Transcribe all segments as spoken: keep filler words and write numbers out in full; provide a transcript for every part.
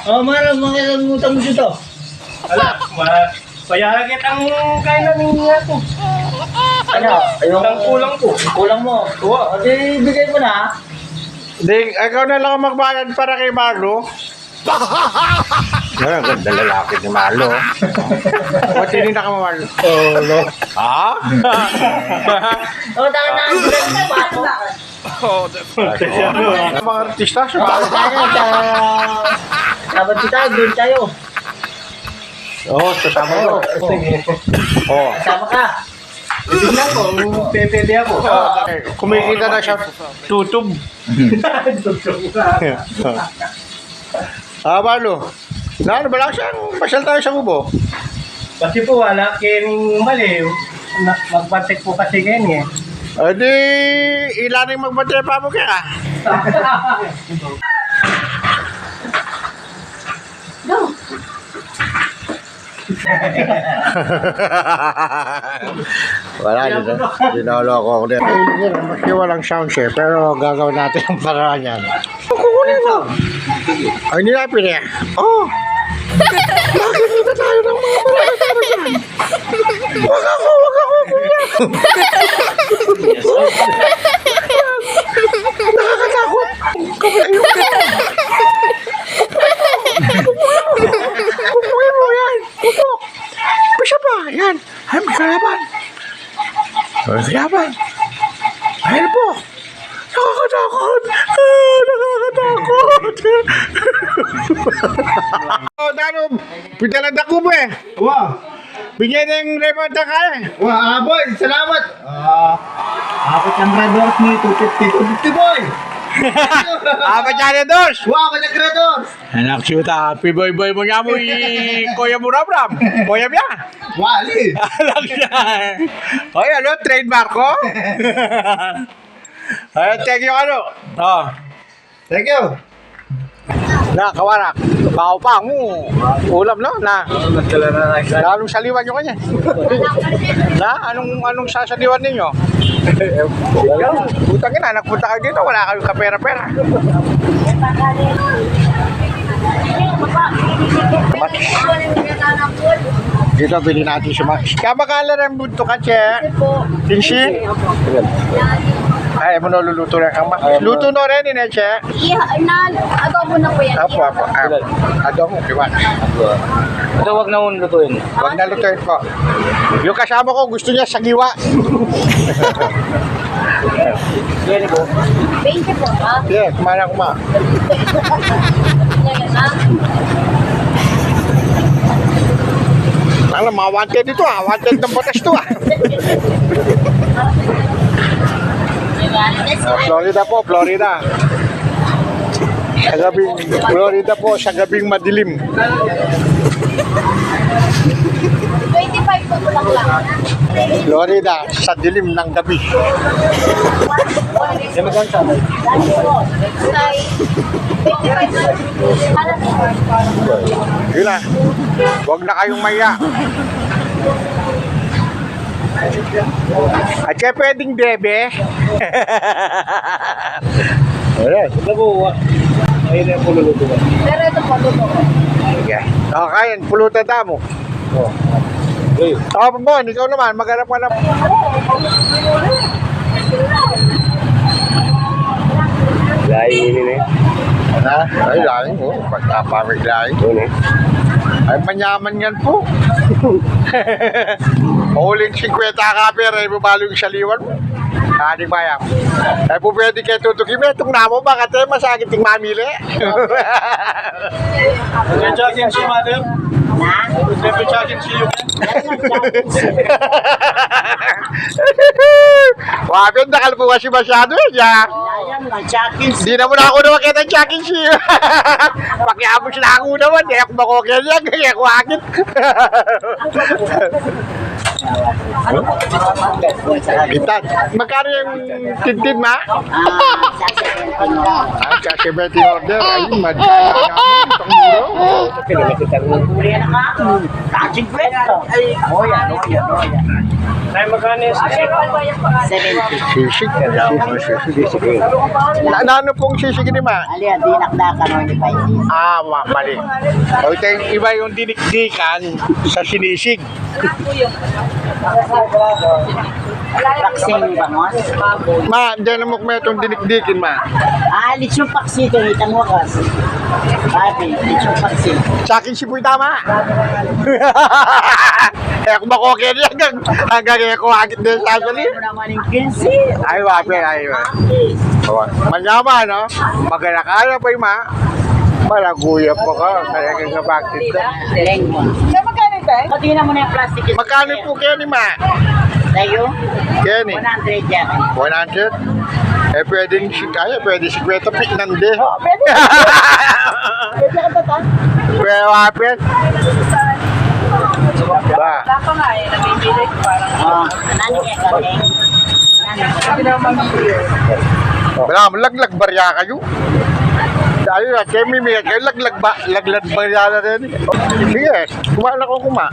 Oh, Maro, makilang utang mo dito. Ala, ma-, payagan kitang kain na ninyo ako. Ano? Yung kulang ko. Kulang mo? Oo. O, di, bigay mo na. Di, ikaw na lang magbayad para kay Marlo. Yan, ang ganda lalaki ni Marlo. Ba't hindi na ka, Marlo? Oo, no? Ha? O, tama na, ang ganda ni Marlo. Oh, the... Mga artista, sa mga... Ano, sa... Dapat kita, doon tayo. Oo, sasama ko. Sige. Oo. Sama ka. Tignan ko, kung pwede ako. Oo, okay. Kumikita na siya, tutub. Ah, Marlo. Na, ano ba lang siya? Pasyal tayo sa kubo. Kasi po, wala kayong mali. Na-, magbantik po kasi kayo eh. O di, ila rin magbantik pa mo kaya. Wala, dito. Dinolo ko ako dito. Ayun, maski walang sound siya, pero gagawin natin ang paraan yan. Kukunin mo. Ay, nilapit eh. Oh! Makikita tayo ng mga barangay dyan. Wag ako, wag ako, kuya. Nakakatakot. Ayun. Kukunin mo yan. Upo. Isa pa. Yan. Ay, may kalaban. Ay, may kalaban. Ayan po. Nakakatakot. Ah, nakakatakot. Oh, Dano, pidala da ku mo eh. Wa. Bigyan ng remote ka eh. Wa, aboy, salamat. Ah, apat ang Red Horse ni two fifty, two fifty, boy. Apat yan, Red Horse. Wa, apat ang Red Horse. Anak siyuta, piboy-boy mo niya mo, i-, Kuya Murabram. Kuya biya? Wali. Anak siya. Oy, ano, trademark ko? Ay, thank you, ano. Oh. Thank you. Na, kawarak. Baka pa, mm. Ulam, no? Na. Nagdala na lang siya. Lalong saliwan nyo kanya. Na, anong, anong sasaliwan ninyo? Putang ina, nagpunta kayo dito, wala kayong kapera-pera. Dito, bili natin si Max. Kaya makala rin bunto ka, che. Kinsi? Ay, mo na luluto na kang Max. Luto na rin, eh, che. Iya, na, adobo na po yan. Apo, apo, apo. Adobo, di ba? Ito, wag na mong lutuin. Wag na lutuin po. Yung kasama ko, gusto niya sagiwa. Yan po. Twenty po ba? Yes, mana kuma. Ngayon, ha? Ano, mga wanted ito, ah. Wanted ng batas to, ah. Florida po, Florida. Sa gabing, Florida po, sa gabing madilim. Twenty-five po, bulaklak. Florida, sa dilim ng gabi. Yun na. Huwag na kayong maya. At siya pwedeng bebe. Ayan. Ito po, ah. Ayun na yung pululuto ko. Pero ito po, luto ko. Sige. Okay, yan. Pulutan tamu. Oh. Okay. Tapos mo, ikaw naman, maghanap ka na. Lain ini na eh. Ha? Ay, lain mo. Pagkapamig lain. Yun eh. Ay, manyaman yan po. Uling singkwenta ka, pero ay babalu yung saliwan mo. Ating bayam. Ay po pwede kayo tutuki, may itong namo, baka tayo masakit yung mamili. May charging si madam? May charging si you? Wapit, nakal po kasi masyado eh, ya. Ayan, may charging si... Di na mo na ako na makita yung charging si you. Pakiabos na ako naman, eh, ako makokil yan, eh, ako akit. Ano po? Bitan. Magkano yung tintin, ma? Ah, sa seventy. Ah, sa seventy order. Ay, magkano naman itong muro? Pinakita mo. Ang kulay na ka. Sa singkwenta. Ay, oh, yan, oh, yan, oh, yan. Ay, magkano yung sisig? Seventy. Sisig? Sisig, sisig. Na, na, ano pong sisig ini, ma? Ali, ang dinakdakan, only five sisig. Ah, ma-, mali. O, ito yung iba yung dinikdikan sa sinisig. Paksiw bangos. Ma, diyan mo kami itong dinikdikin, ma. Ah, lechon paksiw ito, itang wakas. Papi, lechon paksiw. Sa akin, siya po yung tama. Eh, kung makoke niya, hanggang, hanggang eh, kung agit din sa akin, eh. Ano naman yung kinsi? Ay, wapi, ay, wapi. Manyaman, no? Magana kaya pa yung ma-, malaguya pa ka, kaya ka bakit ka? Lengua. Sir, magkano ito, eh? Pati na mo na yung plastic. Magkano po kaya ni ma? Tayo? Kaya ni? One hundred yan. One hundred? Eh, pwedeng si-, ay, pwede singkwenta, pitnan de. Oh, pwede. Pwede ka ba, ta? Pwede, wapit. Ba? Wala pa nga, eh, nabibili ko parang. Ah, nani kaya kami? Wala, laglag barya kayo. Tayo, at kami, may kayo, laglag ba, laglag barya na rin. Sige, kumain ako, kuma.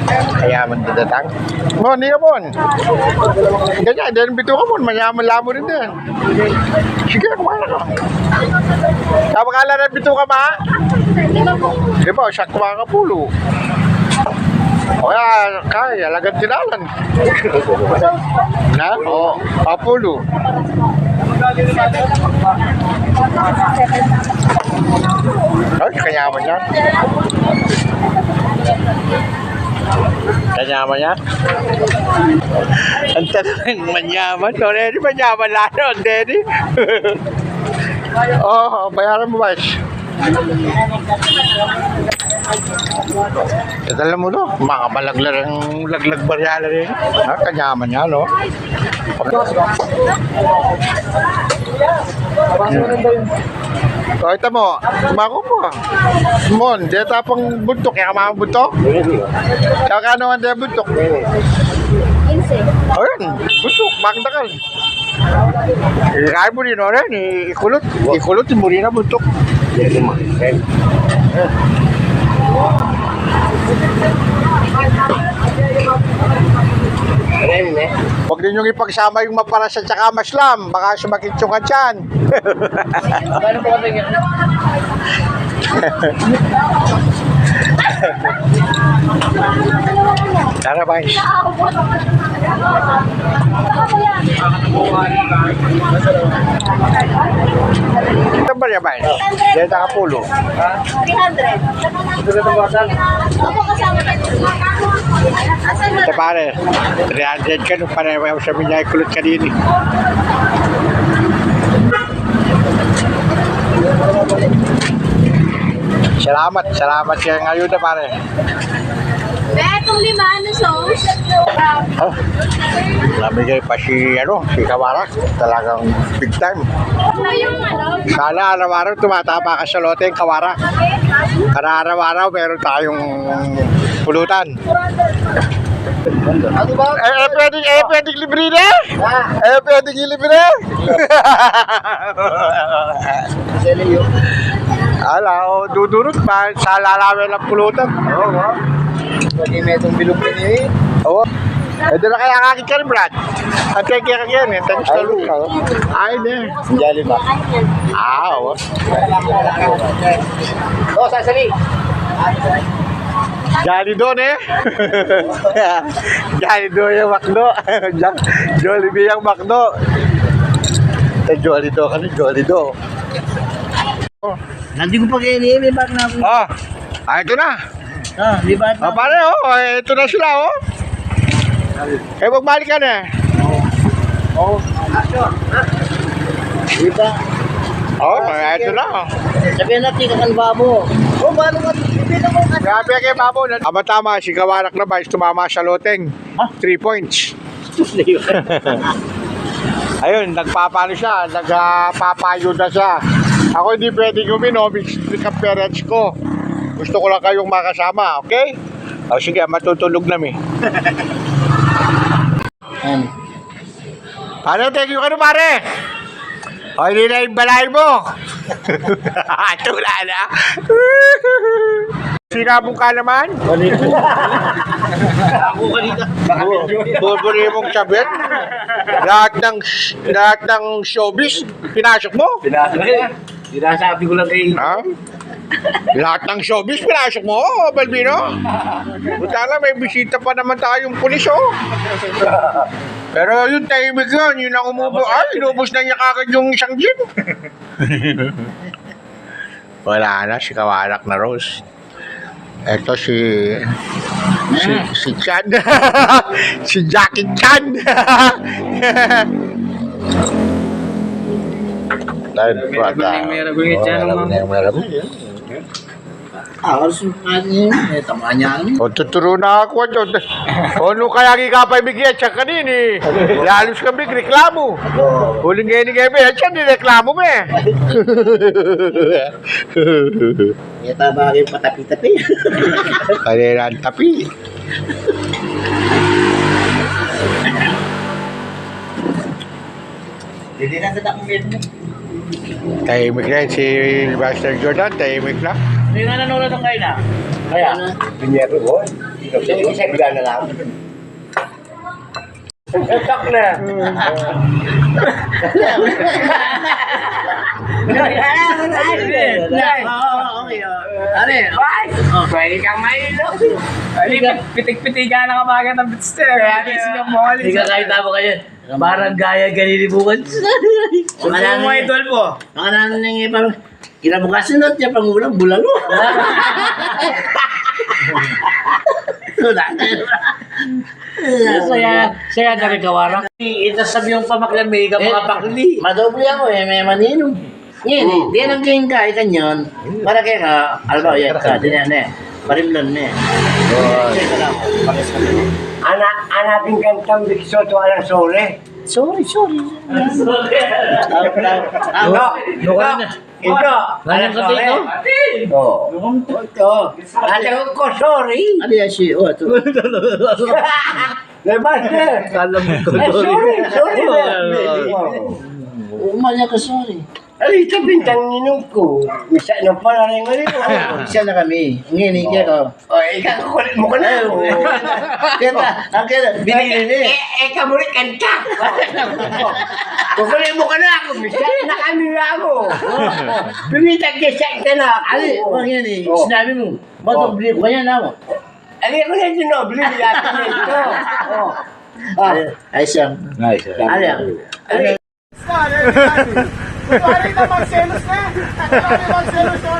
Kaya man dadatang. Mo, hindi ka, Mon. Ganyan, din bituka, Mon. Manyaman lamo rin din. Sige, kumain na ka. Kapag ala na bituka, ma? Di ba, siya kumain ka pulo. O kaya, kaya, alagang tinalan. Na? O, apulo. Ay, kanyaman yan. Kanyaman yan. Ang tanong, manyaman. O, ready, manyaman lalo, ang daddy. O, bayaran mo, boss. Teka lang mo, no? Mga malaglag ang laglag barya na rin. Ha, kanyaman yan, no? O, ito mo. Mako po. Mon, deta pang buntuk. Kaya ka mga buntuk? Kaya ka naman deta buntuk? Quince. O, yan. Buntuk. Bakit dakal? Ikay mu rin, o, rin, i-, ikulot. Ikulot mu rin na buntuk. Huwag ninyong ipagsama yung maparas at saka maslam. Baka sumakit yung atyan. Tara, boys. Ito ba niya, boys? Diyan, nakapulo. Three hundred. Ito, pare. Three hundred ka nung pareho sa minya, ikulot ka din, eh. Salamat, salamat sa ayuda, pare. Betong lima, ano, sauce? Ah, namigay pa si, ano, si Kawara. Talagang big time. Ano yung, ano? Sana araw-araw tumatama ka sa lote yung Kawara. Para araw-araw meron tayong pulutan. Ano ba? Eh, eh, pwedeng, eh, pwedeng libre na? Ah. Eh, pwedeng libre na? Ala, o, dudurut pa, sa lalawe ng pulutan. Oo, oo. Pwede may itong bilog din, eh. Oo. Pwede na kaya kakit ka rin, Brad? Ang teke ka yan, eh. Thanks, ay, talo. Ay, ne. Jolly ba? Ah, oo. O, sasali. Jolly doon, eh. Jolly doon yung McDo. Jo-, Jollibee yung McDo. Eh, Jolly doon kami, Jolly doon. Nandito pa kayo ni Amy, back na ako. Ah, ah, ito na. Ah, di ba? Ah, pare, o, eh, ito na sila, o. Eh, magbalik ka na. O. Di ba? O, ah, ito na, o. Sabihan natin kung ano ba mo. O, paano mo? Grabe kay babo. Tama-tama, si Kawarak na ba is tumama sa loteng. Ha? Three points. Ayun, nagpapano siya, nagpapayuda siya. Ako hindi pwedeng uminom, it's the parents ko. Gusto ko lang kayong makasama, okay? O, sige, matutulog na mi. Ayan. Pare, thank you ka na, pare. O, ini na ing balay mu. Tula na. Sinabong ka naman. Ako kanina. Bu-, buburi mung sabit. Lahat ng, lahat ng showbiz, pinasok mo? Pinasok. Sinasabi ko lang kay Ha? Lahat ng showbiz, pinasok mo, Balbino? Puta na, may bisita pa naman tayong pulis, oh. Pero yun, tahimik yun. Yun ang umubo-, ay, inubos na niya kagad yung isang jeep. Wala na, si Kawarak na, Rose. Eto si, si, si Chan. Si Jackie Chan. Live pa ta. Meron, meron, meron, meron. Ah, harus yung kanya, eh, tama niya. O, tuturo na ako, ano, ano kaya ang ikapay bigyan siya kanini? Lalos kami, reklamo. Huling ngayon ni Kevin, at siya, nireklamo mo eh. Ita bagay patapi-tapi. Kaya na ang tapi. Hindi na sa takong meron. Tahimik na si Master Jordan, tahimik na. Hindi na nanulad ang kain, ah. Kaya? Hindi niya ito, boy. Hindi siya bigla na lang. Saksak na. Are, pwede kang mailo. Pitik-pitik ka na kapagat ang bitster. Kaya di sila mawali. Hindi ka kahit tama kayo. Barangay ang ganili bukan. Gusto mo, idol mo? Makanan na nga parang kinabukasan na siya pangulang bulalo. Wala. Saya, saya dari Kawarak. Ita sabi yung pamakla, may ka mga pakli. Madoble ako eh, may maninom. Ngayon, di nang king ka, ikan yun. Para kaya ka, alam mo, yan ka, di na, ne. Parimlan, ne. Ana, ana, pinggan tambik soto, alang sore. Sorry, sorry. Ano? Ano ka na? Ito. Nanang kape ito? Oo. Ito. Ate ko, sorry. Ano yan si, oh, ito. Diba, sir? Kala mo ko, sorry, sorry, sir. Umanya ka, sorry. Ay, ito, bintang ninong ko. Misa na pala rin ngayon. Isa na kami. Ngayon, hindi ako. O, ikaw, kukulit mo ka na. Ay, oo. Kaya ta, ang kaya, binili niya eh. Eh, eh, kamulit kanta. Kukulit mo ka na ako. Misa na kami nga ako. Binitag niya siya, ito na. Ali, huwag yan eh. Sinabi mo, madoble ko yan ako. Ali, ako na yung dinoble. Yata na ito. Oh. Ah. Ay, ay, siyang. Ay, siyang. Ali, ako. Ali. Kunwari na magselos na. Kunwari magselos na.